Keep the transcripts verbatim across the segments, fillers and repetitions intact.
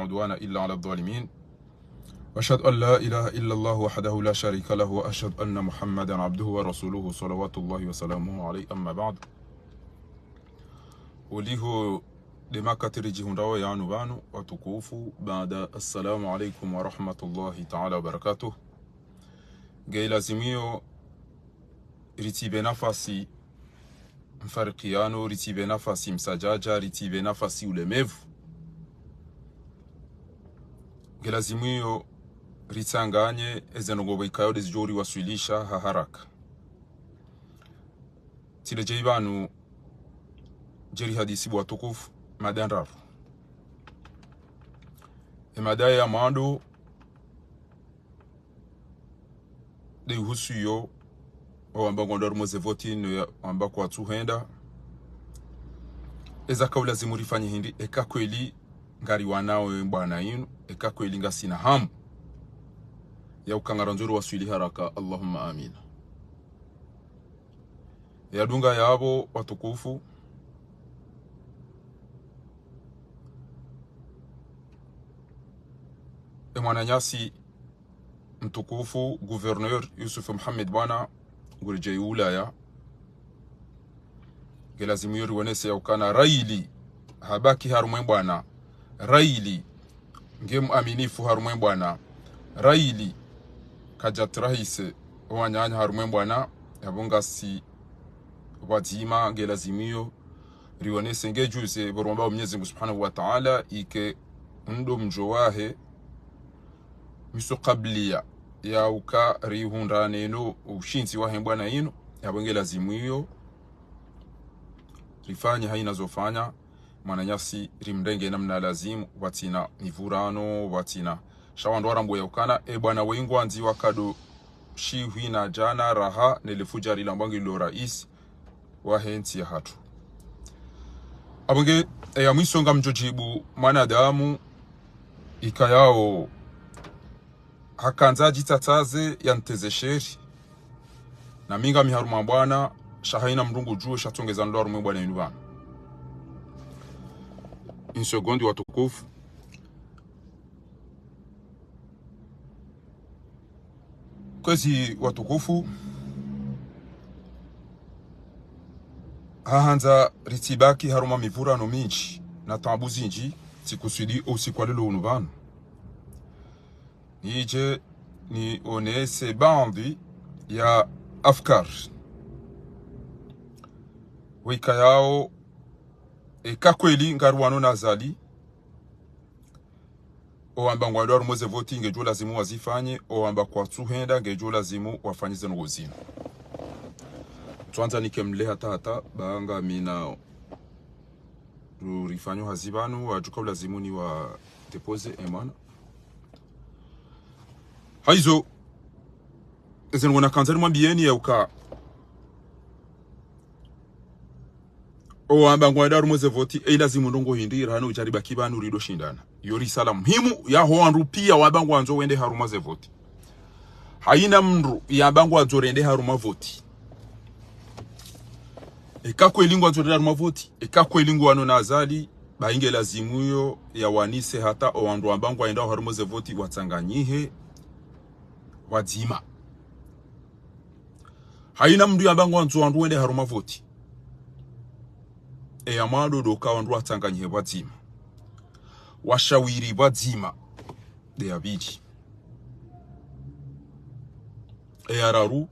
عدوان إلا على الظالمين. وأشهد أن لا إله إلا الله وحده لا شريك له، وأشهد أن محمدا عبده ورسوله، صلوات الله وسلامه عليه، أما بعد. Uliho de makati ridjihundrawo yanu pvanu, watukufu, baada, assalamu alaikum wa rahmatullahi ta'ala wa barakatuh. Nge lazimiyo ritsibe nafasi mfarikiyano, ritsibe nafasi msadjadja, ritsibe nafasi ulemevu. Nge lazimiyo ritsanganye eze ndrongoo pvo ikayo de zidjo riwaswilisha ha haraka. Tsi ledjeyi pvanu djeri hadisi bo watukufu, mada ndraru. E mada ya mwando de ihusu yo, owamba ngwandao harumwa ze voti no ya wamba kwatsuhenda. Eza kaulazimu rifanye hindri, eka kweli ngariwanao e bwana inu, eka kweli ngasina hamu ya uka ngarandzo riwaswili haraka, Allahumma amina. Yadunga yapvo, watukufu, e mwananyasi mtukufu, gouverneur Yusuf Mohamed Bwana, nguri djeyi Ulaya. Nge lazimiyo riwonese ya ukana raili habaki harumwa e bwana, raili nge muaminifu harumwa e bwana, raili kadjatrahise owananya harumwa e bwana, yapvo ngasi pvwadzima. Nge lazimiyo riwonese nge djuze pvo romba o Mwenyezi Mungu Subhanahu wa Ta'ala ike ndo mdjo wahe miso kabla ya uka rihundrane no ushindzi wahe bwana inu, yapvo nge lazimiyo rifanye haina zofanya, mwananyasi rimrenge namna lazimu, pvwatsina mivurano, pvwatsina. Sha wandru warambuwa ya ukana e bwana we ngwandziwa kado shihwi na djana raha ne le fudjari lambwa nge lo raisi wahe ntsi yahatru. Apvo nge, e, ya mwiso ngamdjo djibu mwanadamu ikayao hakandza adjitsatsaze yaniteze sheri. Na mi ngami harumwa bwana, sha haina mndru ngudjuwo sha tsongeza ndro harumwa e bwana inu pvanu. Une seconde, watukufu. Kwezi watukufu, hahandza ritsibaki harumwa mivurano mindji na taabu zindji, tsikuswidi o usiku wa lelo unu pvanu nidje nionese baadhwi ya afkar. Weka yao, eka kweli ngariwanao na Azali, owamba ngwandao harumwa ze voti ngedjo lazimu wazifanye, owamba kwatsuhenda ngedjo lazimu wafanye ze ndrongoo zinu. Tswandza nike mle hata hata, ba ngamina ru rifanyo hazi pvanu, wadjuka ulazimu niwa dépose, e mwana. Haizo, eze ndrongoo nakandza nimwambiyeni ya uka owamba ngwandao harumwa ze voti, e ilazimu ndrongoo hindri, rahana udjaribaki pvanu rido shindana. Iyo risala muhimu yaho wandru piya wamba ngwandzo wende harumwa ze voti. Haina mndru yamba ngwandzo rende harumwa voti. Eka kweli ngwandzo rende harumwa voti, eka kweli ngwanao na Azali, ba inge lazimu iyo yawanise hata owandru wamba ngwaendao harumwa ze voti watsanganyihe pvwadzima. Haina mndru yamba ngwandzo wandru wende harumwa voti, e ya mwando ndo uka wandru watsanganyihe pvwadzima, washawiri pvwadzima. De ya pvili. E ya raru,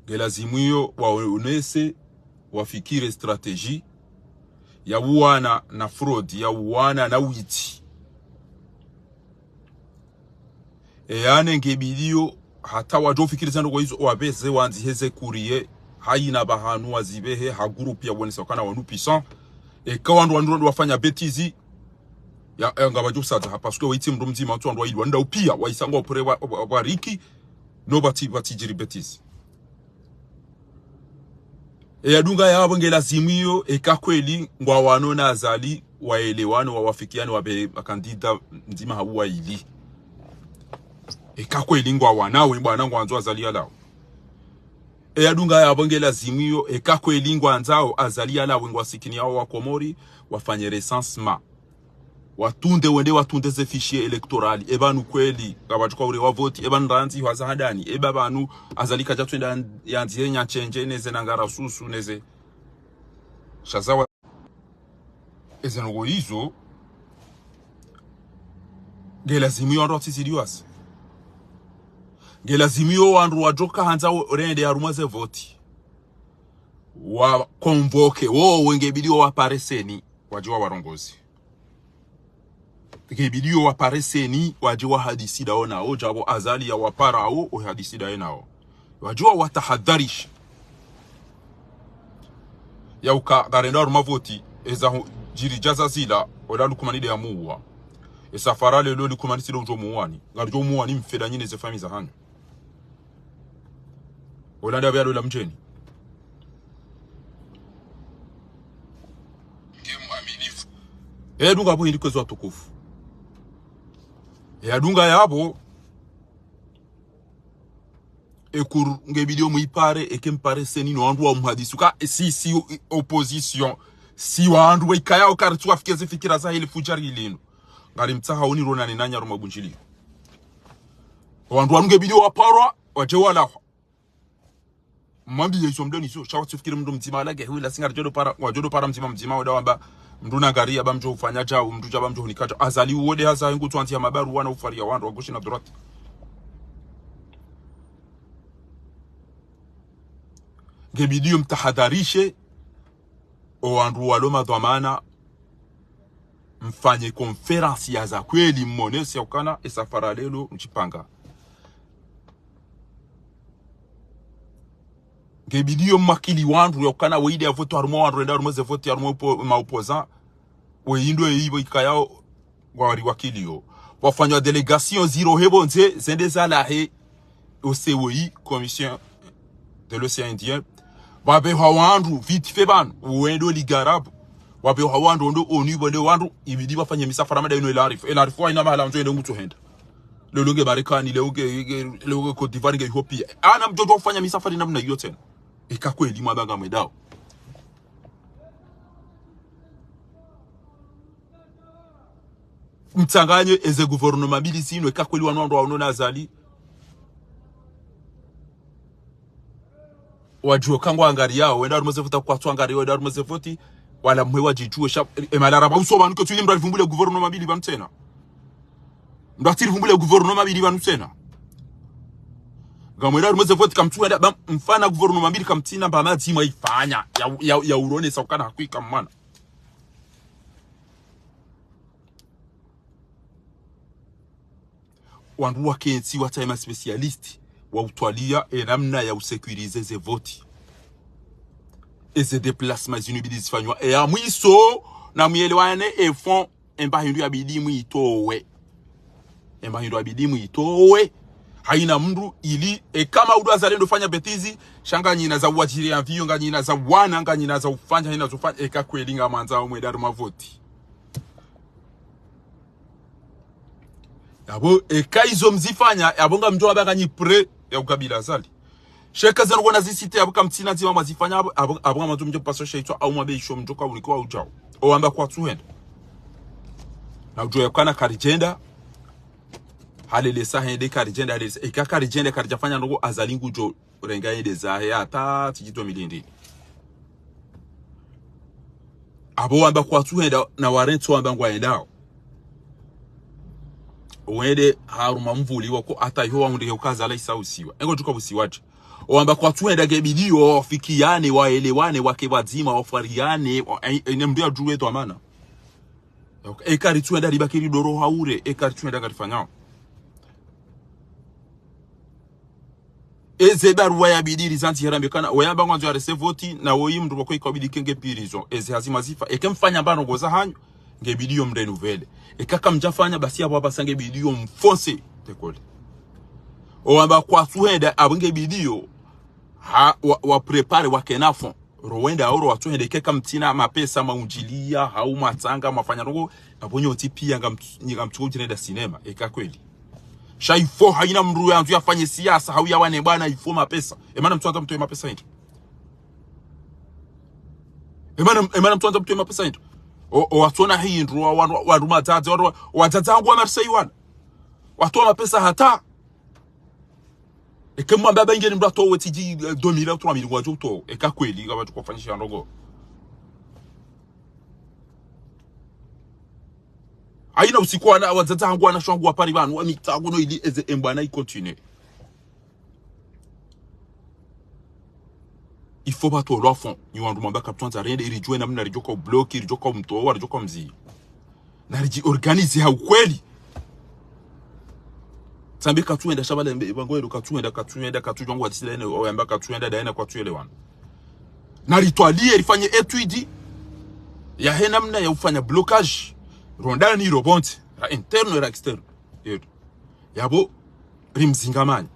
nge lazimu iyo waonese, wafikire stratégie ya uwana na fraude, ya uwana na witsi. E yane nge pviliyo, hata wadjo fikiri ze ndrongoo izo, wapveze wandziheze courrier, haina pvahanu wazibehe, ha groupe ya wonesa ukana wanu puissant. Eka wandru wandru wafanya bêtise, ya, ya ngapvadjo sadza ha, parce que waitsi mndru mdzima, wandru wandru waili, wandru piya, waisa ngwao pvure wa, wa, wa riki, no pvatsi, pvatsi djiri bêtise. E yadunga yapvo nge lazimu iyo, eka kweli ngwawanao na Azali, waelewane, wawafikiane, wapve makandida mdzima hau waili. Eka kweli ngwawanao, e bwana ngwandzo Azali yalawe. E yadunga yapvo nge lazimu iyo, eka kweli ngwandzao Azali yalawe, ngwasikiniyao wa Komori, wafanye recensement. Watunde wende watunde ze fichier électoral. Eba nu kweli, ngapvatsu ka ure wa voti, eba nrandzi hwaza handani, eba pvanu, Azali kadja tswenda yandzi henya nchenje, neze nangara susu, neze shazawa. Eze ndrongoo izo, nge lazimu yo wandru watsizidi wasi. Nge lazimu yo wandru wadjoka handza wo-, rende harumwa ze voti. Wa convoqué, wo wenge bidi wo wapare CENI, wadje wa warongozi. Nge bidi wo wapare CENI, wadje wahadisi dawo nawo, djapvo Azali ya wapara wo, ohadisi daye nawo. Wadje wa watahadharishe. Ya uka ngarenda harumwa voti, eza hu-, djiri djaza zila, ola Lukumani nde ya muwa. Esa Faralelo Lukumani tsi ndo udjo muwani. Ngaridjo muwani mfe nda nyi neze famiyi za hanyu. Ola nda pvya lola mdjeni. Eya dunga yapvo hindri kwezi watukufu. Eya dunga yapvo. Ekuru nge bidi yo mwipare, eke mpare CENI no wandru wa muhadisi uka, si, si, opposition, si wandru wekaya uka ritsu wafikiye ze fikira za heli fudjari linu. Ngari mtsaha uni ronane nanyi harumwa bundjili. Wandru wanu nge bidi yo waparwa, wadje walahwa. Mwambiye izo mdoni izo, sha watsifikiri mndru mdzima alage, hwila singa ridjo do para, wadjo do para mdzima mdzima, wada wamba, mndru nangariya ba mdjo ufanya djau, mndru dja ba mdjo hunika djau. Azali uwo nde haza hengu twanzi ya mabaruwa na ufariya wandru, wa gauche na droite. Nge bidi yo mtahadharishe, o wandru walo madhwamana, mfanye conférence ya za kweli, mmonese ya ukana, esa Faralelo, mdjipanga. Nge bidi yo mwakili wandru ya ukana, weyi nde ya voti harumwa wandru, wenda harumwa ze voti harumwa oppo-, ma opposant, weyi ndo eyi pvo ikayao, wari wakili yo. Wafanywa délégation ziro hepvo ndze, zende zalahe, o C O I, Commission de l'Océan Indien. Wapvehwa wandru, vite fait pvanu, wende o Ligue Arabe. Wapvehwa wandru, wende o ONU, wende wandru, ibidi wafanye misafara mada inu El Arif. El Arif wa ina mahala mdjo ende ngutso henda. Leo nge Marekani, leo nge, nge, leo nge Côte d'Ivoire, nge Ethiopie. Ana mdjo djo ufanya misafara namna iyo tsena. Eka kweli mwabanga mwendao. Mtsanganye eze gouvernement mbili zinu, eka kweli wanu wandru waono na Azali. Wadjuwe ka ngwangariyao, wenda harumwa ze voti kwatsu angariya, wenda harumwa ze voti, wala mwe wadjidjuwe sha, e mahala rapva uso pvanu ketsu ili mndru alivumbule gouvernement mbili pvanu tsena. Mndru atsiri vumbule gouvernement mbili pvanu tsena. Ngamwenda harumwa ze voti kamtsu wenda, ba mfana gouvernement mbili kamtsina, mba madzi mwa ifanya, ya, ya, ya uronesa ukana hakwika mwana. Wandru wakentsi watsahe ma spécialistes wa utwaliya e namna ya usécuriser ze voti. Eze déplacements zinu ibidi zifanywa. E ya mwiso, na mwelewane e fond, emba hindru yabidi mwitowe. Emba hindru yabidi mwitowe. Haina mndru ili, e kama udu Azali ndo fanya bêtise, sha nganyina za uwajiri avion, nganyina za wana, nganyina za ufanya, haina zo fanya, eka kweli ngamwandzao mwende harumwa voti. Yapvo, eka izo mzifanya, yapvo ngamdjo wamba nganyi prêt ya ukabila Azali. Sha eka zanu kona zisite, yapvo kamtsina ndzima mwazifanya, yapvo, yapvo, yapvo ngamwandzo mdjo paso sha itswa, au mwabe isho mdjo ka ulikiwa udjao. Owamba kwatsu henda. Na udjo ya ukana karidjenda, halelesa hende karidjenda, halelesa. Eka karidjenda, karidjafanya ndrongoo Azali ngudjo renga yende zahe hata tsidjitwa milindini. Apvo wamba kwatsu henda na warentsi wamba ngwayendao. Wende harumwa mvuli wako hata iho wahundre uka Azali isa usiwa. Engo tuka usiwa tsi. Wamba kwatsu henda ngebidi wafikiyane, waelewane, wake pvwadzima, wafwariyane, wa-, e-, e-, ne mndru yadjuwe dhwamana. Eka ritsu henda ribaki ridoro haure, eka ritsu henda ngarifanyao. Eze baruwa yabidi rizandzi herambe kana, weyamba ngwandzo yarese voti, na woyi mndru wako ikabidi kenge prison. Eze hazi mwazifa, eke mfanya mbano ngoza hanyu, ngebidi yo mrenu vele. Eka kamdjafanya, basi yapvo apvasa ngebidi yo mfonse, tekole. Owamba kwatsu henda, apvo ngebidi yo, ha, wa, wa prépare, wakena fond. Rowenda oro watsu hende keka mtsina mapesa maundjiliya, hau matsanga, mafanya ndrongoo, apvo nyontsi piya ngamtsu-, ngamtsuko udjirenda sinema, eka kweli. Sha ifo haina mndru yandzo yafanye siasa, hau yawane bwana ifo mapesa. Emana mtsuandza mtowe mapesa hindri. Emana, emana mtsuandza mtowe mapesa hindri. O, o watsona hindru, wa, wa, wa, wandru madzadze, wandru, wa, wadzadze wangu wa Marseille wana. Watowa mapesa hata. Eka mwamba ba ingeni mndru atowe tiji, eh, deux mille au trois mille ngwadjo utowa. Eka kweli, kapvatsi kufanyisha ndrongo. Haina usiku wana, wadzadze wangu wana shwangu wa Paris pvanu, wa mitsango no ili eze embwana i continue. Il faut batolwa fond. Nyi wandru mwamba karitsuandza rende, ili ridjuwe namna ridjoka ubloki, ridjoka umtowa, ridjoka umziya. Na ridji organiser ha ukweli. Tsambe katsuenda sha pvala mbe, bango elo katsuenda, katsuenda, katsudjwa ngwa tisila ene, oyamba katsuenda, daena kwatsuelewana. Na ritwalie, rifanye étude yahe namna ya ufanya blocage. Rondani, robonti. Ra interne, ra externe. Yetu. Yapvo, rimzingamanye.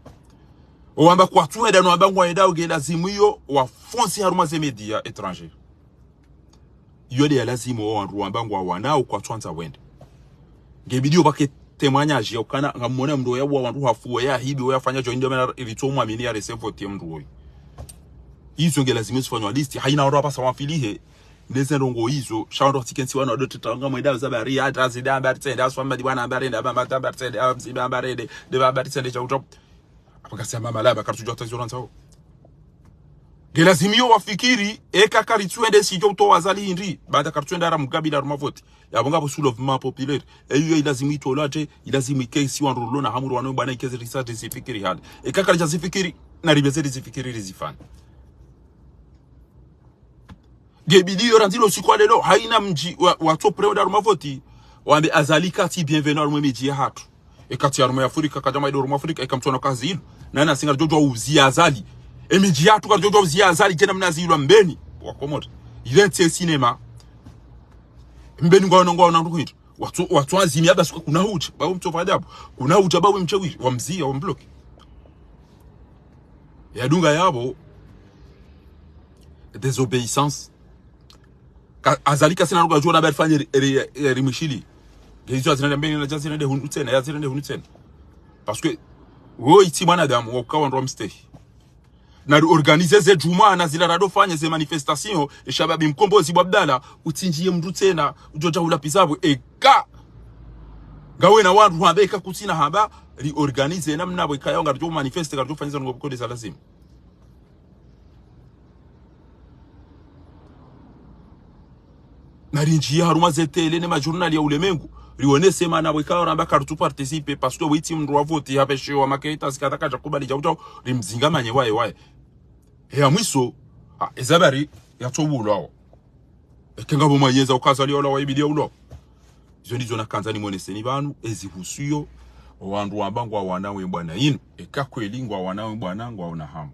Owamba kwatsuenda, no wamba ngwaendao, nge lazimu iyo wafonse harumwa ze média étrangères. Iyo nde ya lazimu, o wandru wamba ngwawanao kwatsuandza wende. Nge bidi yo pvwake témoignage ya ukana, ngamwona mndru ya wa wandru hafu, ya hibi, ya fanya djo, ndo mana ritso mwamini ya recevoir ye mndru woyi. Izo nge lazimu zifanywa liste, haina wandru wapvasa wamfilihe, neze ndrongo izo, sha wandru watsikensi wana wado teta, ngamwendao za bari, hata zida mbari tsende, aswa mbadi wana mbari, nda mbamba mbari tsende, amziba mbari, nde, nde mbari tsende, chau chau. Apvo ngasi amba malaba, karitsudjwa hata izo randzao. Nge lazimu iyo wafikiri, eka karitsuende sidjo utowa Azali hindri, baada karitsuenda ara mgabila harumwa voti. Yapvo ngapvo soulèvement populaire. Eyo iyo ilazimu itolwa te, ilazimu ike si wandru rilo na hamu rwano bwana ike ze risa rizifikiri hali. Eka karidja zifikiri, na ribeze rizifikiri rizifanye. Nge bidi yo randzi lo usiku wa lelo, haina mdji wa, watso prêt wende harumwa voti, wambe Azali katsi bienvenu harumwa emidji yahatru. Eka tsi harumwa ya Afrika, kadjama ido harumwa Afrika, eka mtsona kazi ilo. Nana singa ridjodjwa uziya Azali. Emidji yahatru karidjodjwa uziya Azali, djena mna zilwa Mbeni. Wa Komori. Ile ntsi cinéma. Mbeni ngwaona, ngwaona ndru kuhindru. Watso, watso azimi yaba suka kuna hudja. Babu mtsofa adabu. Kuna hudja babu mchewi. Wamziya, wambloki. Yadunga yapvo. Désobéissance. Ka, Azali kasina ndrongo yadjo ona bari fanye ri, ri, ri, rimwishili. Nge izo hazina nde Mbeni na hazina nde hunu tsena, hazina nde hunu tsena. Parce que, wo itsi mwanadamu, wo kawa ndro mstehi. Na ri organiser ze djumwa, na zila rado fanye ze manifestation, e shababi mkombozi bwa Abdallah, utsindjiye mndru tsena, udjodja hula pizabwe, eka. Ngawe na wandru hamba, eka kutsina hamba, ri organiser namna bwe kaya, ngaridjo manifester, ngaridjo fanye za ndrongo bukode za lazimu. Na rindjiye harumwa ze télé ne majournal ya ulemengu, rionese mana bwe kayo ramba karitsu participer, parce que witsi mndru wa voti hapveshewa maketa zikata kadja kubali djau djau, rimzingamanye waye waye. He ya mwiso, ha, eza bari yatso bulwawo. Eke ngapvo mwayeza uka Azali yaulwa wa ibidi yaulwa. Izo ndizo nakandza nimwoneseni pvanu, ezihusuyo, owandru wamba ngwawanao ebwana inu. Eka kweli ngwawanao ebwana, ngwaona hamu.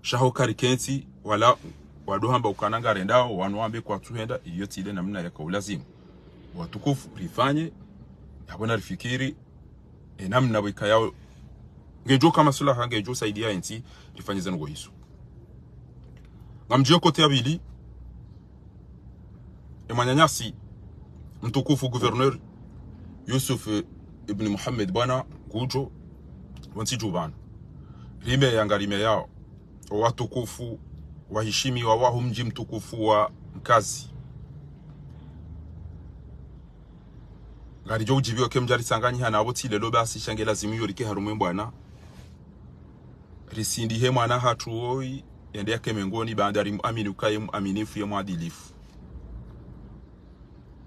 Sha ho karikentsi, wala wado hamba ukana ngarendao, wanu wambe kwatsuhenda, iyo tsi ile namna yaka ulazimu. Watukufu, rifanye, yapvo na rifikiri, e namna bwe kayao, ngedjo ka maslaha, ngedjo saidiya entsi, rifanye ze ndrongo izo. Ngamdjiyo kote ya pvili, e mwananyasi, mtukufu gouverneur Yusuf, eh, ibn Muhammad bwana ngudjo, wontsi djuu pvanu. Rimeya ngarimeyao, owatukufu, wahishimiwa waho mdji mtukufu wa Mkazi. Ngaridjo udjiviwa ke mdja ritsanganyiha napvo tsi lelo basi sha nge lazimu iyo rike harumwa ebwana. Risindihe mwana hatru woyi, yende yake mengoni baanda rimuamini uka ye muaminifu ye mwadilifu.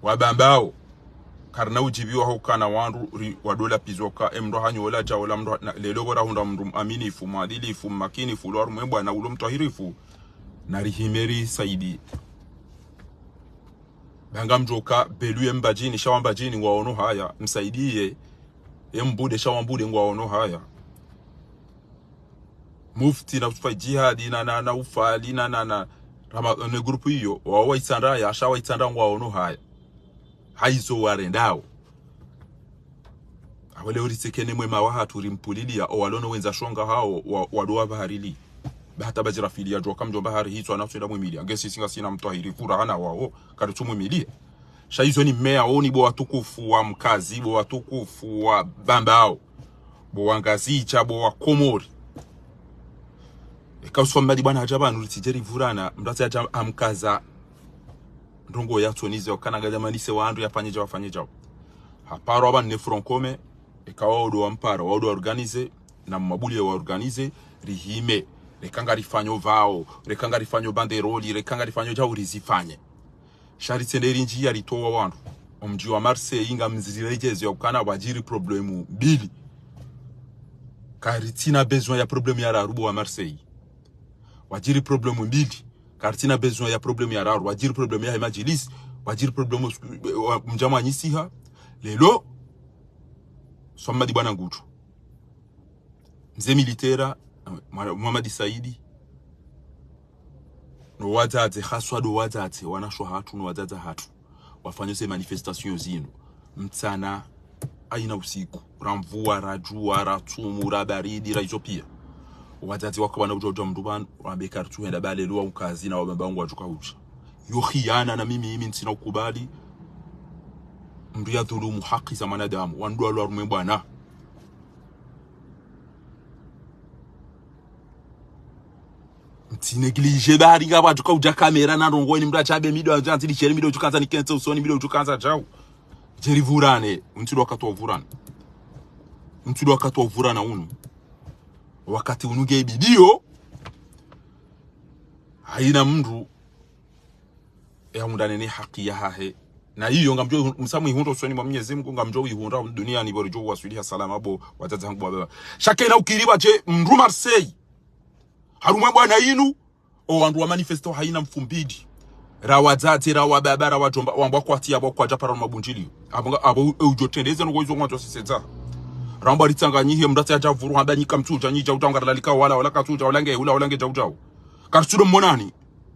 Wabambao, karina udjiviwa ho ukana wandru ri, wado lapviza uka, e mndru hanyola dja ola mndru ha, na, lelo pvo rahundra mndru muaminifu, mwadilifu, mmakinifu, ulo harumwa ebwana, ulo mtwahirifu, na rihime risaidi. Ba ngamdjoka belu ye Mbadjini, sha wa Mbadjini ngwaono haya, msaidiye, ye Mbude, sha wa Mbude ngwaono haya. Mufti na Usufa Djihadi na, na, na Ufali na, na, na, Rama, ne groupe iyo, wa, wa Itsandra ya, sha wa Itsandra ngwaono haya. Haizo warendao. Apvo leo ritsekene mwema wahatru rimpuliliya, owalo no wendza shonga hawo, wa, wado wapvaharili. Ba hata badjirafili ya djoka mdjomba hari hitswa na tswenda mwimiliya. Nge sisi ngasina mtwahirifu rahana wawo, karitsu mwimiliya. Sha izo nimeyao ni bo watukufu wa Mkazi, bo watukufu wa Bambao, bo wa Ngazidja, bo wa Komori. Eka Usufa Mmadi bwana hadja pvanu ritsidje rivurana, mndru atsi hadja amkaza. Ndrongoo yatsonize, wakana ngazamanise wandru yafanye djau, yafanye djau. Haparo aba ne Front Commun, eka wao ndo wampara, wao ndo wa organiser, na Mabuli ya wa organiser, rihime, reka ngarifanyo vao, reka ngarifanyo banderoli, reka ngarifanyo djau rizifanye. Sha ritsende rindji ya ritowa wandru. Omdji wa Marseille ngamzirejeze ya ukana wadjiri problème mbili. Karitsina besoin ya problème ya raru bo wa Marseille. Wadjiri problème mbili. Karitsina besoin ya problème ya raru. Wadjiri problème ya he madjilisi. Wadjiri problème wa mdjama nyisiha. Lelo, Swamadi bwana ngutu. Mze Militera, mwana, Mohamed Saidi. No wadzadze, haswa ndo wadzadze, wanashe wahatru, no wadzadze wahatru. Wafanya ze manifestation zinu. Mtsana, haina usiku. Ra mvua, ra djua, ra tsumu, ra baridi, ra izo pia. Wadzadze waka wana udja udja mndru pvanu, wambe karitsu henda bale lua ukazi na wababa wangu wadjuka udja. Yo khiyana na mimi, mimi ntsina ukubali. Mndru ya dhulumu haki za mwanadamu. Wandru walwa harumwe bwana. Mtsi négligé bari ngapvo wadjuka udja kamera na ndrongoo ni mndru adjabe mido adja ntsi lishere mido udjuka ndza nikentse usoni mido udjuka ndza djau. Djeri vurane, untsi ndo wakati wa vurana. Untsi ndo wakati wa vurana unu. Wakati unu nge bidio. Haina mndru ya hundane ne haki yahahe. Na iyo ngamdjo msamu ihundra usoni mwa Mwenyezi Mungu, ngamdjo ihundra duniani bo ridjo waswiliha salama bo wadzadze hangu bo wababa. Sha kena ukiri ba dje mndru Marseille. Harumwe bwana inu, o wandru wa manifesto haina mfumbidi. Ra wadzadze, ra wababa, ra wadjomba, wambwa kwatsi, abo kwadja para mabundjili. Abo nga, abo e udjo trendeze no kwezo mwandzo sisedza. Rambwa ritsanganyihe, mndru atsi adja vuru, hamba nyika mtsudja, nyidja udja ungarlalika wala, wala katsudja, wala nge, hula, wala nge dja udjao. Karitsudo mmonani.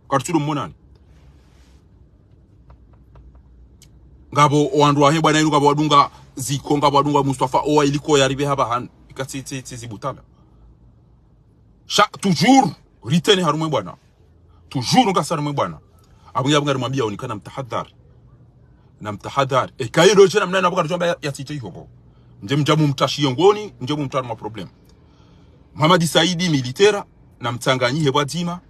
Karitsudo mmonani. Ngapvo o wandru wahe bwana inu ngapvo wadunga ziko, ngapvo wadunga Mustafa, owa iliko yaribe hapva hanu. Ika tsi, tsi, tsi zibutala. Sha, toujours, ritene harumwe bwana. Toujours, ngasi harumwe bwana. Abu ya, abu ngari mwambia unikana mtahadhari. Na mtahadhari. E, kayi ndo djena mnana abu karitsu amba ya, ya tsi dje iho bo. Ndje mdja mumtsahiye ngoni, ndje mumtsahiye ma problème. Mohamed Saidi Militera, na mtsanganyihe pvwadzima.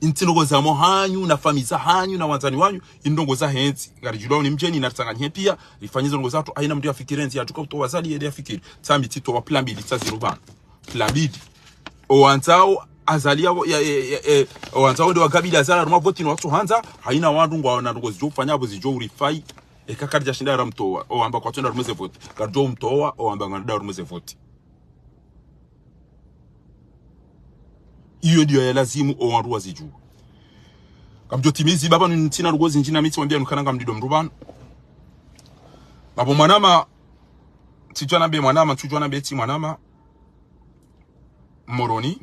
Intsi ndrongoo za mwa hanyu, na famiyi za hanyu, na wandzani wanyu, indrongoo za hentsi. Ngaridjulwao ni mdjeni, na ritsanganyihe pia, rifanye zo ndrongoo zatru, haina mndru yafikiri ntsi, yadjuka utowa zali, yende yafikiri. Tsami tsitowa plan mbili, tsa zirubana. Plan mbili. O wandzao Azali ya, ya, ya, ya, e, o wandzao nde wagabili Azali harumwa voti no watsu handza, haina wandru ngwaona ndrongoo zidjo ufanya apvo zidjo urifai. Eka karidja shinda ramtowa, o wamba kwatsenda harumwe ze voti. Karidjo umtowa, o wamba ngwanda harumwe ze voti. Iyo ndiyo ya lazimu o wandru wazidjuwe. Kamdjo timizi baba ntsina ndrongoo zindji na mi tsi wambia nukana ngamdido mndru pvanu. Ngapvo mwanama, tsitswa na be mwanama, tsitswa na be tsi mwanama. Moroni.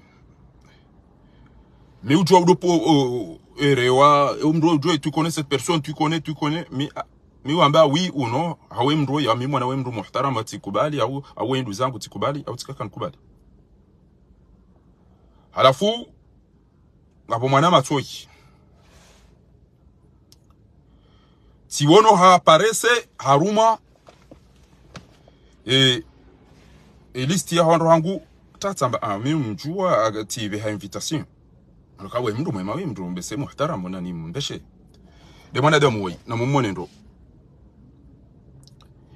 Mi udjua udopo, o, erewa, e mndru udjua, tu connais cette personne, tu connais, tu connais, mi, a, mi wamba oui ou non, hawe mndru ya, mi mwana we mndru muhtaram, tsikubali, au, au we ndu zangu tsikubali, au tsikaka nkubali. Halafu, ngapvo mwana matsoyi. Tsiwono ha parese harumwa, e, e liste ya wandru hangu, tatsamba, ah, mi mdjua, aga, tsibe ha invitation. Aloka we mndru mwema, we mndru mbese muhtaram, na ni mbeshe. Nde mwanadamu woyi, na mumone ndo.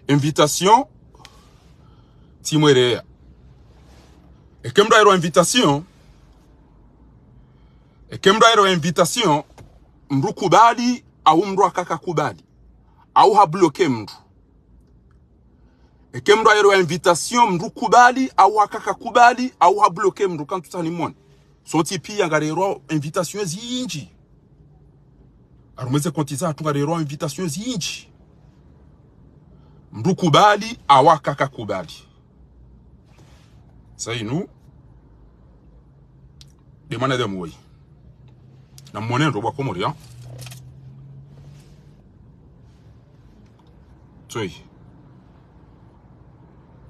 Invitation, tsimwereya. Eke mndru airwa invitation, eke mndru airwa invitation, mndru kubali, au mndru akaka kubali. Au ha bloqué mndru. Eke mndru airwa invitation, mndru kubali, au akaka kubali, au ha bloqué mndru, kantsu tsani mone. Sontsi pia ngarerwa invitation zindji. Harumwa ze konti zatru ngarerwa invitation zindji. Mndru kubali, au akaka kubali. Sa inu, nde mwanadamu woyi. Na mone ndo bo wa Komori, ya. Tsoyi.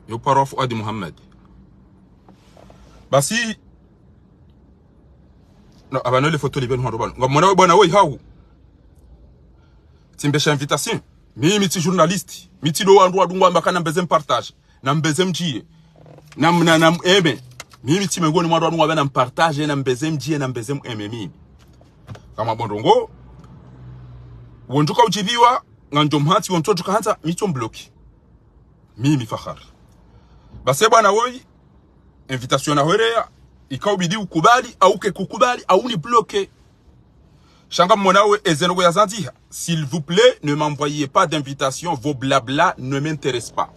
Yo paro Fuadi Muhammad. Basi, no, abano le foto libenu hando bano. Ngamwona we bwana woyi hau. Tsimbesha invitation. Mi, mi tsi journaliste. Mi tsi ndo wandru wadungwa amba kana mbeze mpartage. Na mbeze mdjiye. Na, na, na m-aimé. Mi, mi tsi mengoni mwa wandru wadungwa amba na mpartage, na mbeze mdjiye, na mbeze m-aimé mimi. Kama bo ndrongoo. Wondru ka udjibiwa, ngamdjo mhantsi, wondru ka handza, mi tso mbloki. Mimi Fahar. Basi bwana woyi, invitation na hwereya, ika ubidi ukubali, au ke kukubali, au ni bloke. Sha ngamwona we, eze ndrongo ya zandziha. S'il vous plaît, ne m'envoyez pas d'invitation, vos blabla ne m'intéressent pas.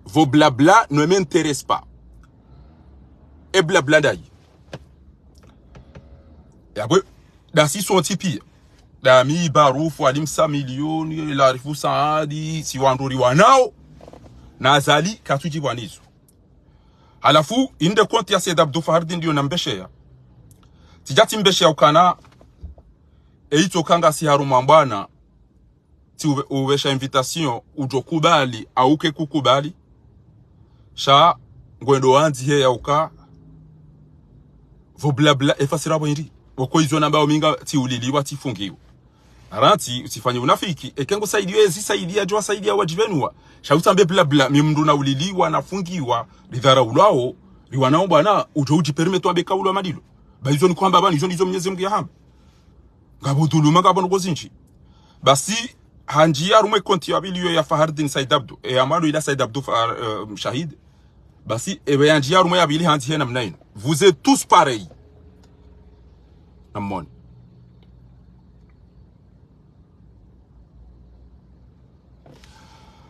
Vos blabla ne m'intéressent pas. E blabla ndayi. Yapvo, ndasi sontsi piya. Ndami, Barufu, Ali Msa Milioni, Larifu Saadi, si wandru riwanao. Na Azali, katsudjibwa nizo. Halafu, inde compte ya Said Abdou Fahardine ndiyo nambesheya. Tsidja tsimbesheya ukana, e itso ka ngasi harumwa mbwana, tsi uve-, uvesha invitation, udjo kubali, au ke kukubali. Sha, ngwendo wandzi heya uka, vos blabla, e fasiri yapvo hindri. Woko izo namba ominga, tsi uliliwa, tsi fungiwa. Arantsi, utsifanye unafiki, eke ngo saidiyo ezi saidiya, djuwa saidiya wadjibenuwa. Sha utsambe blabla, mi mndru na uliliwa, na fungiwa, ridharaulwao, riwanao mbwana, udjo udjipermettre wambe ka ulwa madilo. Ba izo ni kwamba bani, izo ndizo Mwenyezi Mungu yahamba. Ngapvo dhuluma, ngapvo ndrongo zindji. Basi, handjiya harumwa e compte ya pvili yo ya Fahardine Said Abdou. E ya mwando ila Said Abdou Fahar-, euh, Shahid. Basi, epvo yandjiya harumwa ya pvili handzi he namna inu. Vous êtes tous pareils. Namwone.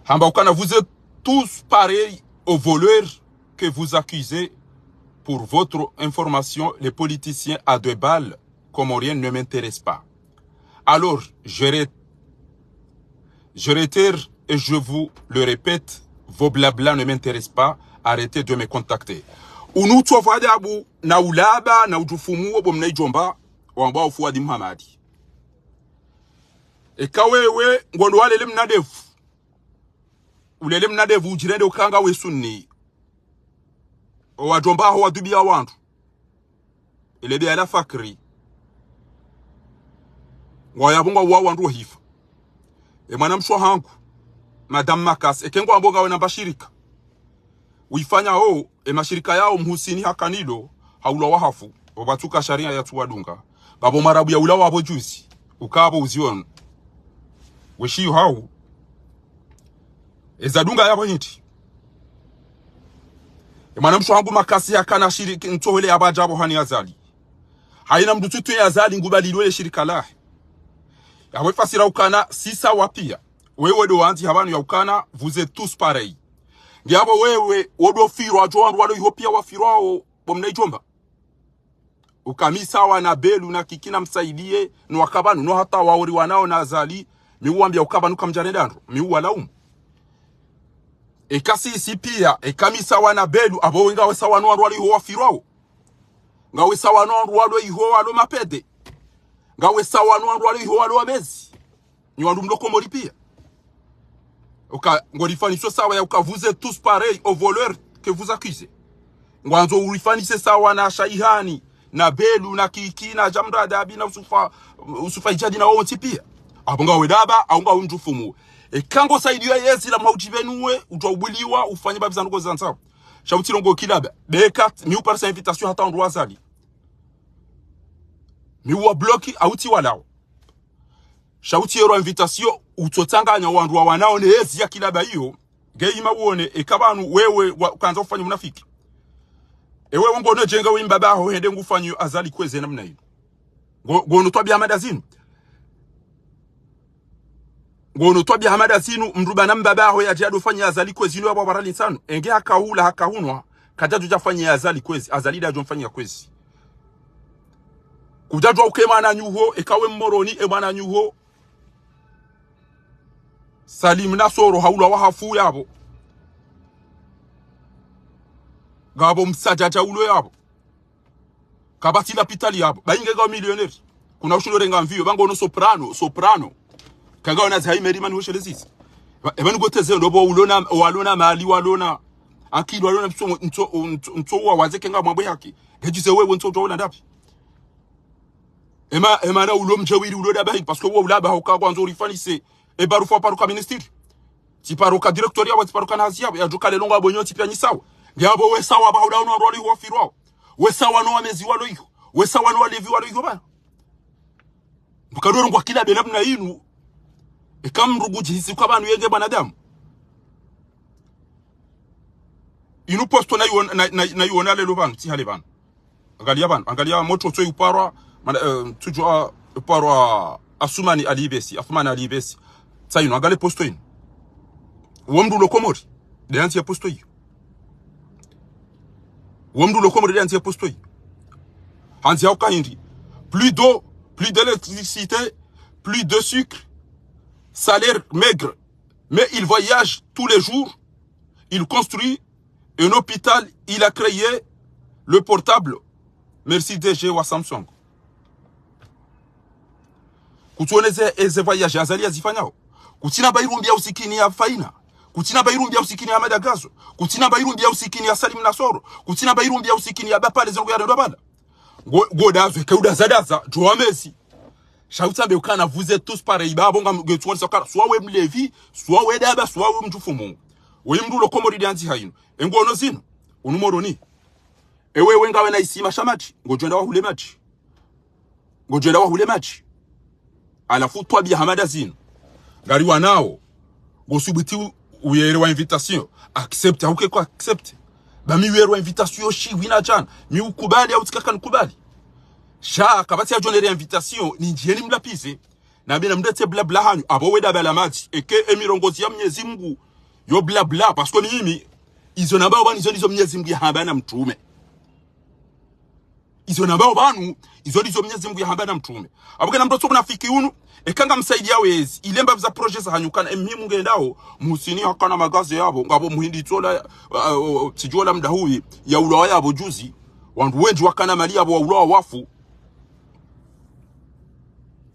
Hamba ukana, vous êtes tous pareils aux voleurs que vous accusez. Pour votre information, les politiciens à deux balles comoriens ne m'intéressent pas. Alors, je ré-, je réitère et je vous le répète, vos blabla ne m'intéressent pas, arrêtez de me contacter. Unu utsofa adabu na ulaba na udjufumu wo bo mna idjomba, wambwa ufuwa di Muhamadi. Eka wewe, ngondo walele mna ndevu. Ulele mna ndevu udjirende uka ngawe sunni. Owadjomba ho wadubiya wandru. Ile biya la fakri. Ngwayapvo ngwauwa wandru wahifa. E mwana mshe wahangu, Madame Makas, eke ngwambo ngawe na mbashirika. Uifanya o, e mashirika yao Mhusini hakanilo, haulwa wahafu, opvatsuka sharia yatsuwadunga. Ngapvo mwarabu yaulawa apvo juzi, uka apvo uziwono. Weshiyo hau. Eza dunga yapvo hindri. E mwana mshe wahangu Makas yakana shiriki ntsohole yapvo adja apvo hani Azali. Haina mndru tsutsu ya Azali ngubalilwe le shirika lahe. Yapvo e fasiri ukana, si sawa piya. Wewe ndo wandzi hapvanu ya ukana, vous êtes tous pareils. Ngiyapvo wewe, wo ndo firwa, djo wandru walo iho piya wafirwao, bo mna idjomba. Uka mi sawa na Belu na Kiki na Msaidiye, no waka pvanu, no hata wao riwanao na Azali, mi uwambiya uka pvanu kamdjarenda ndro, mi uwalaumu. Eka si isi piya, eka mi sawa na Belu, apvo we ngawe sawa no wandru walo iho wafirwao. Ngawe sawa no wandru walo iho walo mapede. Ngawe sawa no wandru walo iho walo wabezi. Nyi wandru mlo Komori piya. Uka, ngorifanyiso sawa ya uka, vous êtes tous pareils aux voleurs que vous accusez. Ngwandzo urifanise sawa na Shaihani, na Belu, na Kiki, na Jamra Dabi, na Usufa, Usufa Ijadi na wontsi piya. Apvo ngawe daba, au ngawe mdjufumu. Eka ngo saidiyo yezi la mwaudjibenuwe, udjwa ubuliwa, ufanye babi za ndrongo zandzao. Sha utsi ndrongo kilaba. Beka, mi uparisa invitation hata wandru wa Azali. Mi uwa bloki, au tsi walao. Sha utsi yero invitation, utsotsanganya wandru wawanao ne yezi ya kilaba iyo. Nge ima uone, eka pvanu wewe wa-, ukandza ufanye unafiki. Ewe ngono djenga we mbaba ho hende ngufanyo Azali Kwezi namna inu. Ngo-, ngono twabiya hama ndazinu. Ngono twabiya hama ndazinu, mndru bana mbaba ho yadje ado fanya Azali Kwezi inu yapvo pvarali ntsanu. Enge hakahula, hakahunwa, kadjadjo dja fanya Azali Kwezi, Azali ndadjo mfanya Kwezi. Kudjadjwa uke mwananyaho, eka we Mmoroni, e mwananyaho. Salim Nasoro haulwa wahafu yapvo. Ngapvo Msadjadja ulo yapvo. Kapvatsi lapitali yapvo. Ba inge ngawe millionnaire. Kuna ushindo renga mviyo. Ba ngono Soprano, Soprano. Ka ngawe na zi haimeri mani weshelezisi. Ba, eba nigoteze ndo bo ulona, walona mali, walona akili, walona ntso, ntso, ntso, ntso wa waze ke ngamwambe haki. Hedjize wewe ntso utsoona ndapvi. Ema, ema na ulo mdjewiri ulo daba hini, parce que wo ulaba hauka ngwandzo urifanise. E Barufu waparuka ministre. Tsi paruka directeur yapvo, tsi paruka na hazi yapvo, yadjuka lelo ngapvo nyontsi piya nyi sawa. Ngiyapvo we sawa ba hula uno wandru walo iho wafirwao. We sawa no wamezi walo iho. We sawa no walevi walo iho pvanu. Mkadoro ngwa kila bela mna inu. Eka mdru ngudjihisi uka pvanu yenge mwanadamu. Inu posto nayiona, na, na, nayiona lelo pvanu, tsi hale pvanu. Angalia pvanu, angalia motro tso uparwa, mana, eh, tsujo, ah, uparwa Asumani Ali Besi, Asumani Ali Besi. Tsa inu, angalia posto inu. Wo mdru ulo Komori, nde yandziya posto iyo. Wo mdru ulo Komori, nde yandziya posto iyo. Handziya uka hindri. Plus d'eau, plus d'électricité, plus de sucre, salaire maigre. Mais il voyage tous les jours. Il construit un hôpital, il a créé le portable. Merci D G wa Samsung. Kutsuona eze, eze voyage Azali yazifanyao. Kutsina mba irumbi ya usikini ya Faina. Kutsina mba irumbi ya usikini ya Madagazo. Kutsina mba irumbi ya usikini ya Salim Nasoro. Kutsina mba irumbi ya usikini ya Bapale zengo ya Rendo Bala. Ngo, ngo dazwe, ke udaza daza, djo wa mezi. Sha utsambe ukana vous êtes tous pareils, ba bonga ngetsuwa sakara, swa we mlevi, swa we daba, swa we mdjufumu. We mdru ulo Komori nde yandziha inu. Engo ono zinu, unu Moroni. Ewe, we ngawe na isima sha madji, ngodjo enda wahule madji. Ngodjo enda wahule madji. Halafu twabiya hama nda zinu. Ngari wanao. Ngosubuti u-, uyelewa invitation. Accepte, hauke ko accepte. Ba mi uyelewa invitation, shiwi na djana. Mi ukubali, hau tsi kaka nikubali. Sha, kapvatsi yadjo neleya invitation, nindjiye nimlapvize. Na mi namlete blabla hanyu, apvo we daba la madji. Eke emirongozi ya Mnyezi Mungu, yo blabla, parce que mimi, izo nambao pvanu izo ndizo Mnyezi Mungu yahamba na mtrume. Izo nambao pvanu, izo ndizo Mnyezi Mungu yahamba na mtrume. Apvo kena mdru tso munafiki unu, eka ngamsaidiya wezi, ile mbapvi za projet za hanyu kana, emi mungendao, musini hakana magaze yapvo, ngapvo muhindi tsola, uh, uh, uh, tsidjola mdahuyi, yaulawa yapvo juzi, wandru wendji wakana mali yapvo waulawa wafu,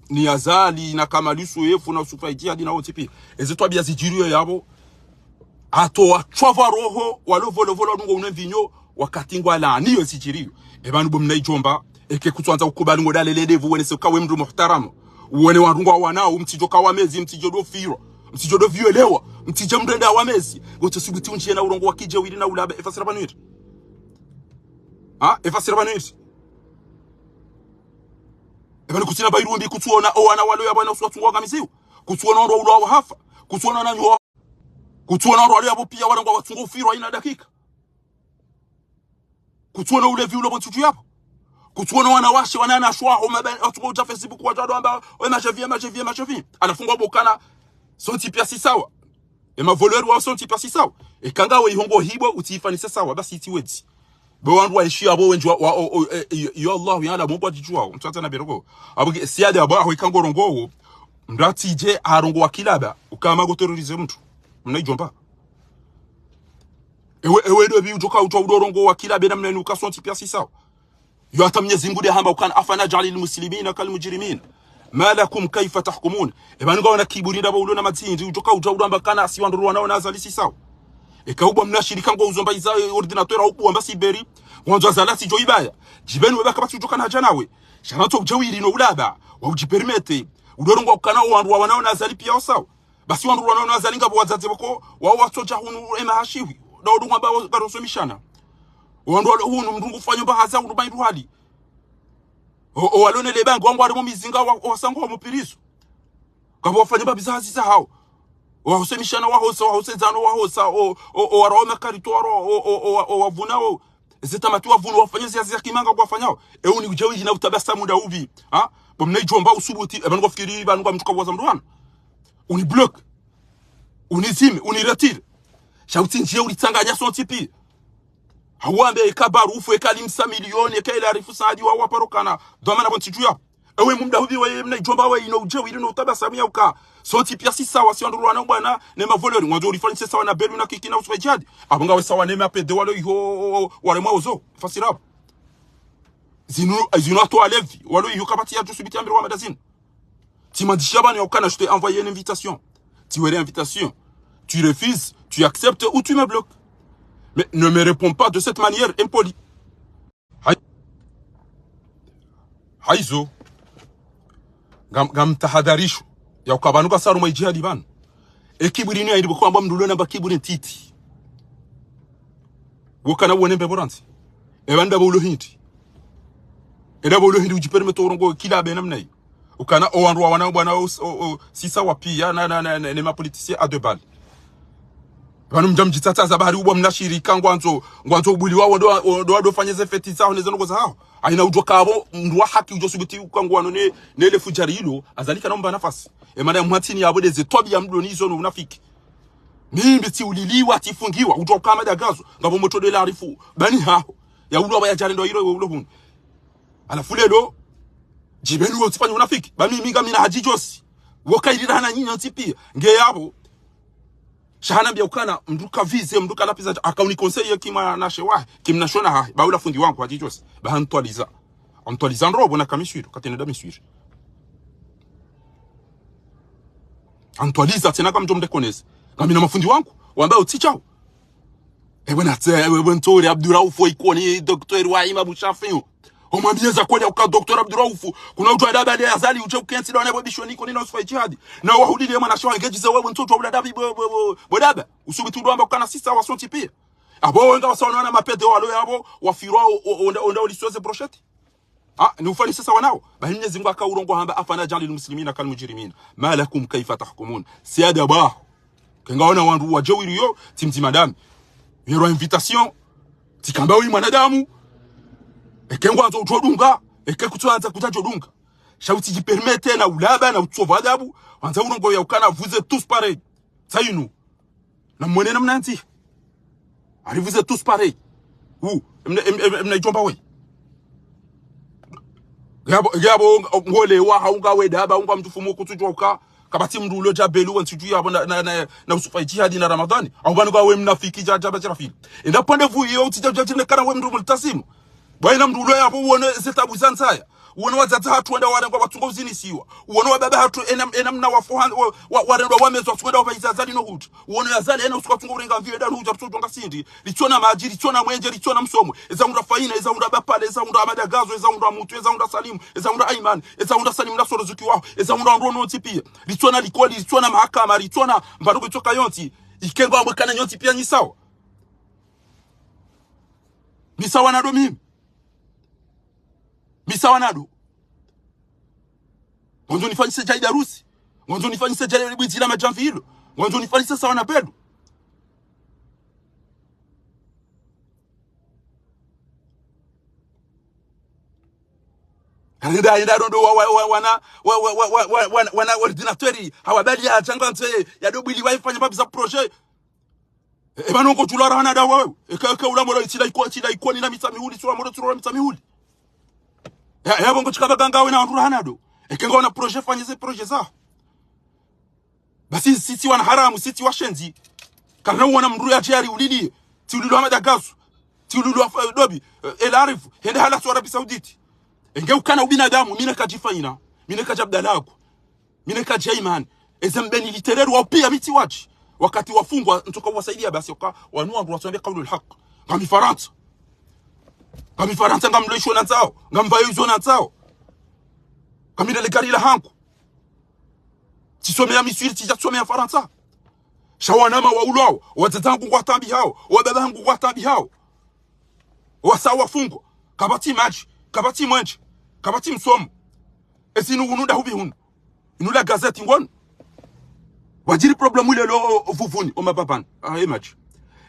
ni Azali, na Kamali Suefu, na Usufa Itihadi, na wontsi piya. Eze twabiya zidjiriyo yapvo, hata watswavwa roho, walo volovolo, wadungo unwe mvinyo, wakati ngwalaaniyo zidjiriyo. Epvanu bo mna idjomba, eke kutswandza ukubali ngo dalele ndevu, wenese uka we mdru muhtaramu. Uwone wandru ngwawanao, mtsidjo kawa mezi, mtsidjo do firwa, mtsidjo do vielewa, mtsidje mdru ende awa mezi. Ngotso subuti undjiye na urongowa kidjewili na ulaba, efasira pvanu iri. Ha? Efasira pvanu iri. Epvanu kutsina mba irumbi, kutsuona owana walo yapvo na usuwa tsungo wangamiziwa. Kutsuona wandru waulawa wahafa. Kutsuona wananyo wa-, kutsuona wandru walo yapvo piya walangwa watsungo ufirwa ina dakika. Kutsuona ulevi ulo pvo ntsuju yapvo. Kutsuona wanawashe, wanana shwa, o maba-, watsungo udja Facebook, wadja wamba, o ema jevi, ema jevi, ema jevi. Halafu ngwambao ukana, sontsi piya si sawa. Ema voleur wa sontsi piya si sawa. Eka ngawe iho ngohibwa, utsifanise sawa, basi itsi wedzi. Bo wandru waishio apvo wendji wa, wa, o, o, e, e, yo Allah, ya Allah, Mungu adjidjuwao, mtsatsa na beroko. Apvo ke, si ade apvo, aho ika ngorongowo, mdru atsidje arongowa kilaba, ukama ngo terroriser mdru. Mna idjomba. Ewe, ewe ndopvi udjoka utswa udorongowa kilaba, na mna inu uka sontsi piya si sawa. Yo hata Mnyezi Mungu nde hamba ukana, أفنجعل المسلمين كالمجرمين ما لكم كيف تحكمون. Epvanu ngawe na kiburi ndapvo ulo na matsindzi, udjoka udja udamba kana si wandru wanao na Azali si sawa. Eka ubwa mna shirika ngo uzomba iza, eh, ordinateur au ubwa mba siberi, wandzo Azali tsidjo ibaya. Djipveni we ba kapvatsi udjoka na hadja nawe. Sha na tso udjewili no ulaba, wa udjipermete. Udorongowa ukana o wandru wawanao na Azali piya wa sawa. Basi wandru wanao na Azali ngapvo wadzadze pvoko, wao watsodja hunu ema hashiwi. Na udungu amba wa-, ngaro somishana. Wandru walo hunu mdru ngufanyo mba hazi hunu mba indru hali. O, o walo ne lebangi wangu wali mu mizinga wa, wa sango wa mupirizo. Ngapvo wafanyo mba biza hazi zahao. Wahosemishana wahosa, wahosedzano wahosa, o, o, o warawo makarito, warawo, o, o, o, o wavunao. Eze tamati wavunu wafanya zi hazi za kimanga kwafanyao. E uni udjewili na utabasamu nda upvi. Ha? Bo mna idjomba usubuti, epvanu ngofikiri, epvanu ngwa mtsuka waza mdru wanu. Uni bloque. Unizime, uni retire. Sha utsindjiye ulitsanganya sontsi piya. Hawambe eka barufu, eka limsa milioni, eka ila arifu saadi wa waparokana. Dhwamana pvo ntsidju yapvo. Ewe mumda hupvi we mna idjomba we ino udjewili no utabasamu ya uka. Sontsi piya si sawa, si wandru wanao bwana, ne mavoleur. Ngwandzo ulifanise sawa na Belu na Kiki na Usufa Itihadi. Apvo ngawe sawa ne mapede walo iho, wale mwaozo. Fasira apvo. Zinu, zinu hata walevi. Walo iho kapvatsi yadjo subuti yambirwa mada zinu. Tsi mandisha pvanu ya ukana, je t'ai envoyé une invitation. Tsi wele invitation. Tu refuses, tu acceptes ou tu me bloques. Mais ne me réponds pas de cette manière impolie. Hai-, haizo. Ngam-, ngamtahadharisho. Ya uka pvanu ka saru mwa idjihadi pvanu. E kiburi ni ya ilibu kwamba mdru ulo namba kiburi ntiti. Wokana wone mbe boranzi. Epvanu ndapvo ulo hindri. Ndapvo ulo hindri udjipermete urongowe kilaba namna iyo. Ukana owandru wawana bwana o, o, o, sisa wa pia na, na, na, na, ne mapoliticiens à deux balles. Pvanu mdja mdjitsatsaza bahari ubwa mna shirika ngwandzo, ngwandzo ubuliwa wado, wado, wado fanye ze feti zaho ne ze ndrongo zaho. Haina udjo kabo mndru wa haki udjo subuti ukangwano ne, ne le fudjari ilo, Azali kana umba nafasi. E mana ya mwatsini yabo de ze twabiya mdo ni izo no unafiki. Mimi tsi uliliwa, tsi fungiwa, udjo kama dagazo, ngabo moto de la arifu, bani haho. Ya ulo aba ya djari ndo ilo, ulo hunu. Halafu lelo, djibeni wo tsifanya unafiki. Ba mimi ngamina hadji djosi. Wo kairira hana nyinyi ntsi pia. Nge yabo. Sha hanambia ukana, mndru ka vize, mndru ka lapviza, aka uni conseiller kimwanashe wahe, kimnashona hahe, ba ula fundi wangu hadji djosi. Ba hantwaliza. Hantwaliza ndro, bona kamiswiro, katsina da miswiro. Hantwaliza, tsena kamdjo mdekoneze. Ngamina mafundi wangu, wamba utsi chao. Ewe na tse, ewe, ewe ntsori Abduraufu Ikoni, docteur wa Imam Shafiu. Omwambiye za kweli uka docteur Abduraufu. Kuna udjo adaba le Azali, udje ukentsi da wana bishoni Ikoni na Usufa Ijihadi. Na wahudile mwanashe wa ngeji ze wewe ntsoto wa uladabi bo, bo, bo, bo daba. Usubuti udjo amba ukana sisa wa sontsi pia. Abo wenga wasa wana mapede walo yabo, wafirwa o, o, onda, onda ulisoze brochette. Ah, ni ufani sasa wanao. Bahi Mwenyezi Mungu aka urongoa hamba, أفنجعل المسلمين كالمجرمين ما لكم كيف تحكمون. Si adabu aho. Kenga ona wandru wadje wiri yo, tsi mdzima dami. Yerwa invitation, tsikamba wi mwanadamu, eke ngwandzo udjo dunga, eke kutsoandza kutsadjo dunga. Sha utsidji permettre na ulaba na utsova adabu, wandza urongoa ya ukana, vous êtes tous pareils. Tsa inu. Na mwene na mnantsi. Ari vous êtes tous pareils. Ou, emna, em, em, emna idjomba we. Yabo, yabo, ngole wa haunga we daba, unga mndru fumo kutsudjwa uka. Kapvatsi mndru ulo djabelu, wa ntsidju yabo na, na, na, na Usufa Ijihadi na Ramadhani. Au pvanu ka we mnafiki dja, dja, ba dja rafili. Enda pvande vu iyo, utsidja, dja, dja, ne kana we mndru multasimu. Bwa ina mndru ulo yabo, uone ze tabu za ntsaya. Uone wadzadze hatru wenda warengwa watsunga uzinisiwa. Uone wababa hatru ena, ena mna wafu han-, wa, wa, warendwa wamezwa watsunga wenda wapvahiza Azali no hudja. Uone Azali ena usiku watsunga urenga mviyo enda no hudja rutso tonga sindi. Ritsona madji, ritsona mwenje, ritsona msomo. Eza hundra Faina, eza hundra Bapale, eza hundra Ahmada Gazo, eza hundra Mutu, eza hundra Salimu, eza hundra Aiman, eza hundra Salimu na Soro Zuki waho, eza hundra wandru wontsi pia. Ritsona likoli, ritsona mahakama, ritsona mbandoko itsoka yontsi. Ikengo amwe kana nyontsi pia nyi sawa. Mi sawa nado mimi. Mi sawa nado. Ngwandzo nifanyise dja Idarusi. Ngwandzo nifanyise dja le bwidzi la madjamvi ilo. Ngwandzo nifanyise sawa na Pedro. Enda, enda rondo wa, wa, wa, wana, wa, wa, wana, wana ordinateur. Hawabali ya djanga ntse, ya dobwili wa ifanya mabi za projet. E, e, pvanu ngo tsulo raha na dawa wewe. Eke, eke ula molo tsila iko, tsila Ikoni na Mitsamihuli, tsula molo tsulo Mitsamihuli. Ya, ya bongo tsikaba ganga we na wandru raha nado. Eke ngo na projet, fanye ze projet za. Basi sisi wana haramu, sisi washenzi. Karina uona mndru ya tsi ari ulili. Tsi ulilo Ahmada Gazo. Tsi ulilo Afa-, Dobi. Eh, El Arif. Hende hala so Arabie Saoudite. Enge ukana ubinadamu, mi ne kadji Faina. Mi ne kadji Abdallah ako. Mi ne kadji Aiman. Eze mbeni litereri wao pia mi tsi wadji. Wakati wafungwa, ntsoka uwasaidia basi, waka, wanu wandru watsombe kaulul haq. Ngami Farantsa. Ngami Farantsa, ngamlo isho na ntsao. Ngamvayo izo na ntsao. Ngami lele gari la hangu. Tsisomea Miswiri, tsidja tsomea Farantsa. Sha wanama wa ulwao, wadzadze hangu ngwa taabihao, wababa hangu ngwa taabihao. Wasa wafungwa. Kapvatsi madji, kapvatsi mwenje, kapvatsi msomo. Esi inu unu dahubi hunu. Inu la gazeti ngonu. Wadjiri problème lelo o, o Vuvuni, o Mababani. Ah, e madji.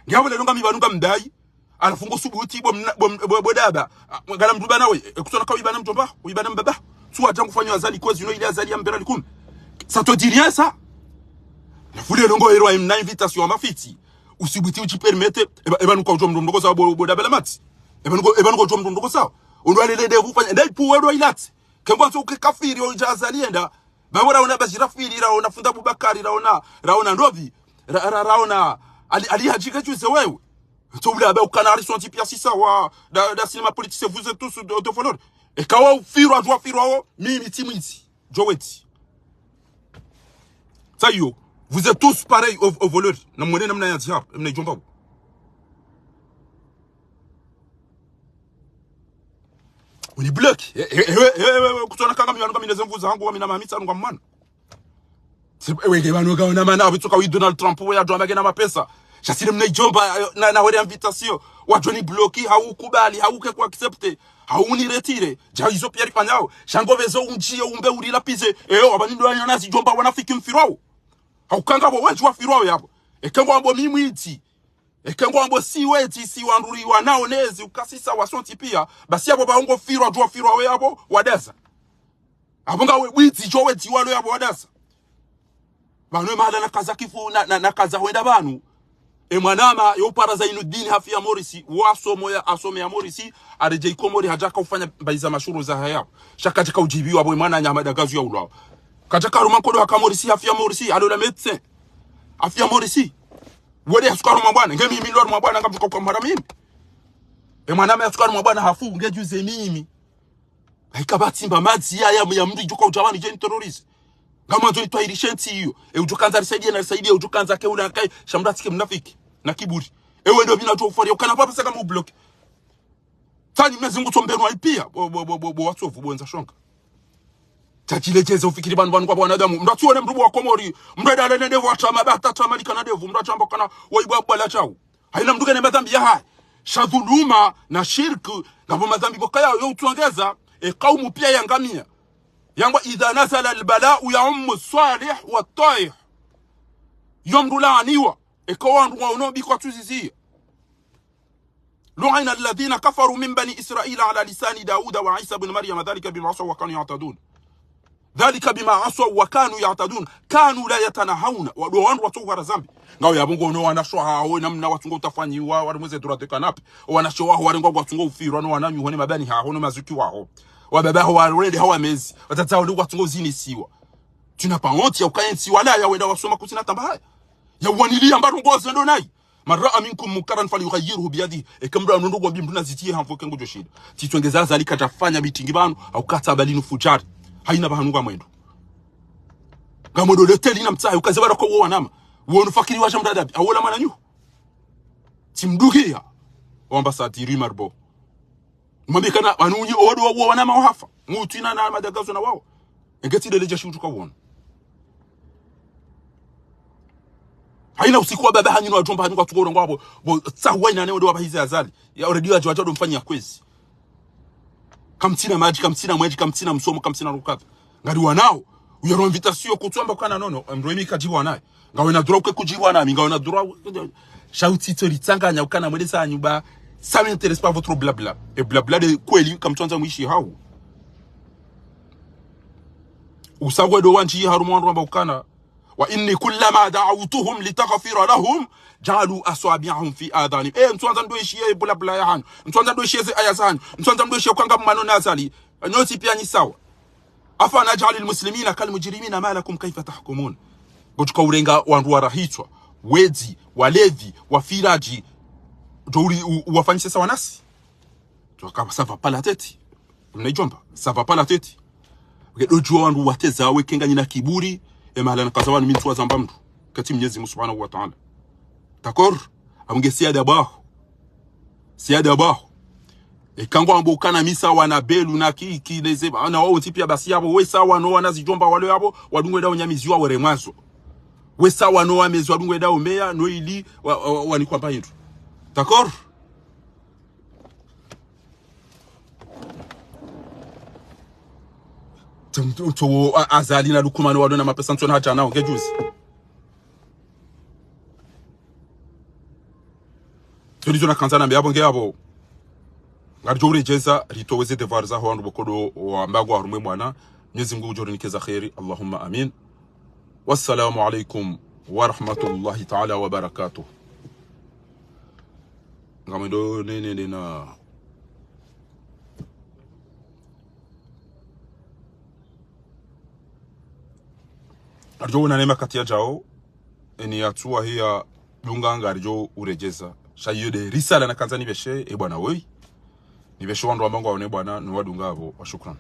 Ngiawo lelo ngami pvanu ngamdayi. Halafu ngo subuti bo mna-, bo m-, bo, bo daba. Ah, ngala mndru bana we, e, kutsona ka wibana mdjomba, wibana mbaba. Tsuwa djangu fanyo Azali kwezi no ile Azali ya mbera likume. Ça te dit rien, ça ? Halafu lelo ngo herwa emna invitation wa mafiti. Usibuti ujipermete, eba, eba nuka udjo mndru mndoko sa bo, bo daba la mati. Eba nuko, eba nuka udjo mndru mndoko sa. Undo alele de vufanya, enda ipuwe do ilati. Kengwa so ke kafiri o ija Azali enda. Babo raona Bashir Rafili, raona Fundi Abubakari, raona, raona Ndovi, ra-, ra-, raona Ali, Ali Hadji Kadjuze wewe. Tso ula ba ukana ari sonti pia sisa wa, da, da cinéma politique, vous êtes tous de, de voleurs. E kawa ufirwa, djwa firwa o, mimi tsi mwinzi. Djo weti. Ça y est, vous êtes tous pareils aux, aux voleurs. Na mwene namna ya zihab, mna ijomba. Uni bloqué. E, e, e, e, e, e, kutsona kanga mi wanu kami neze mvu zangu, kami na mamita nunga mwana. Si, e, wenge wanu kaona mana, abitsuka wi Donald Trump, we ya djwamba kena mapesa. Sha sile mna ijomba, e, na, na wele invitation. Wadjoni bloqué, hau kubali, hau ke ku accepter. Au ni retire. Dja izo piya rifanyao. Sha ngo pvezo undjiye umbe urilapize. Eyo, apvanu ndo wanazidjomba wanafiki mfirwao. Hauka ngapvo wendji wafirwao yapvo. Eka ngwambo mi mwidzi. Eka ngwambo si wedzi, si wandru ri wanao nezi, ukasisa wasontsi piya. Basi yapvo pvahungo firwa, djuwa firwa we yapvo, wadaza. Apvo ngawe bwidzi djo wedzi walo yapvo wadaza. Pvanu e mahala nakaza kifu, na, na, nakaza hwenda pvanu. E mwanama, yo para Zainuddin hafiya Morisi, wasomo ya, asome ya Morisi, aredjeyi Komori hadjaka ufanya mbayi za mashuru za haya. Sha kadjaka udjibiwa pvo e mwananya Ahmada Gazou ya ulwao. Kadjaka haruma nkodo haka Morisi, hafiya Morisi, alola médecin. Hafiya Morisi. Wele yasuka harumwa bwana, nge mimi lo harumwa bwana, ngamdjuka uka mhara mimi. E mwanama yasuka harumwa bwana hafu, nge djuze mimi. Haika pvatsi mba madzi ya, ya, ya mndru idjoka udja pvanu idje ni terroriste. Ngamwandzo nitwahirishe ntsi iyo. E udjoka andza risaidiye na risaidiye, udjoka andza ke ula kai, sha mndru atsike mnafiki. Na kiburi. Ewe ndo pvina udjo ufariya, ukana pvapvo saka mu bloqué. Tsani Mwenyezi Mungu tsombenu wa ipiya, bo, bo, bo, bo, bo watsovu, bo wendza shonga. Tsatsile djeze ufikiri pvanu pvanu kwa wanadamu. Mndru atsiwone mndru wa Komori. Mndru edale ne ndevu atsama, bata atsama likana ndevu. Mndru atsamba kana waibwa bwala tsau. Haina mndru kene madhambi yahahe. Sha dhuluma na shirk, ngapvo madhambi pvoka ya, yo utsongeza, e kaumu piya yangamiya. Yangwa إذا نزل البلاء يعم الصالح والطالح. Yo mndru laaniwa, eka wandru wa unobi kwatsuziziya. لعن الذين كفروا من بني إسرائيل على لسان داود وعيسى بن مريم ذلك بما عصوا وكانوا يعتدون. ذلك بما عصوا وكانوا يعتدون. كانوا لا يتناهون. Wado wandru watsohwara zambi. Ngawe yapvo ngo ono wanashe wahaho, namna watsungo utafanyiwa, wari mweze dura de kanape. Wanashe waho, wari ngwa watsungo ufirwa, no wananyu, hone mabani haho, no mazuki waho. Wababa haho, warende hawa mezi. Watata wale watsungo zinisiwa. Tsina pa honte ya ukaye ntsi wala ya wenda wasoma kutsina tamba haya. Ya waniliya mbaru ngoze ndo nayi. من رأى منكم منكرا فليغيره بيده. Eka mndru anondo ngwambi mndru nazitiye hamfo ke ngudjo shinda. Tsitsongeza Azali kadjafanya mitingi pvanu, au katsa bali nu fujari. Haina pvahanu ngamwendo. Ngamwendo leteli na mtsahe, ukaze bara kwa wo wanama. Wo nu fakiri washa mndru adabi, awola mwananyu. Tsimdukiya. Wamba sa ti rumeur bo. Mwambe kana, pvanu unyi odo wa wanama wahafa. Mutwina na Ahmada Gazou na wao. Enge tsi dele dja shi utsuka wona. Haina usiku wababa hanyu no wadjomba hanyu kwatsuka urongowa pvo, pvo tsahuwa ina ne wende wapvahize Azali. Ya already wadjo wadjo mfanyiya kwezi. Kamtsina madji, kamtsina mwedji, kamtsina msomo, kamtsina rukata. Ngari wanao, uyo ro invitation kutswamba kana nono, mndru emi kadjibu wanaye. Ngawe na droit uke kudjibu wanami, ngawe na droit, sha utsitso ritsanganya ukana mwende sa nyumba, ça m'intéresse pas votre blabla. E blabla de kweli kamtswandza mwishi hau. Usagwe do wandji harumwa wandru wamba ukana, وإني كلما دعوتهم لتغفر لهم جعلوا أصابعهم في آذانهم. Eh, mtswandza ndo ishiye blabla yahanyu. Mtswandza ndo ishiye ze aya zahanyu. Mtswandza ndo ishiye kwanga mmano na Azali. Nyontsi piya nyi sawa. أفنجعل المسلمين كالمجرمين ما لكم كيف تحكمون. Ngotsuka urenga wandru warahitswa, wedzi, walevi, wafiradji. Ndo uri u-, uwafanyise sawa nasi. Twaka, ça va pas la tête. Mna idjomba, ça va pas la tête. Uke dodjuwa wandru wateza weke nganyina kiburi, e mahala nakaza wanu mi ntsuwa zamba mndru. Kati Mwenyezi Mungu Subhanahu wa Ta'ala. D'accord? Amunge siya da baho. Siya da baho. Eka ngwambo ukana mi sawa na Belu na ki, ki neze, na wao ntsi piya basi yapvo, we sawa no wanazidjomba walo yapvo, wadungwe dao nyamiziwa were mwazo. We sawa no wamezi wadungwe dao meya, no ili, wa, wa, wa, wanikwamba hindru. D'accord? Tso, tso, tso, a-, Azali na Lukumani walo na mapesa ntsona hadja nao, nge juzi. Tso ndizo nakandza nambe yapvo nge yapvo. Ngaridjo uredjeza, ritowe ze devoir zaho wandru pvoko do wamba ngwa harumwe mwana. Mwenyezi Mungu udjo rinikeza kheri. Allahumma amin. Wassalamu alaikum wa rahmatullahi ta'ala wa barakatuh. Ngamwendo nene nena. Ngaridjo wonana e makati yadjao, eni yatsuwa hiya dunga ngaridjo uredjeza. Sha iyo de risala nakandza nipveshe, e bwana woyi. Nipveshe wandru wamba ngwaone bwana, no wadunga apvo. Wa shukran.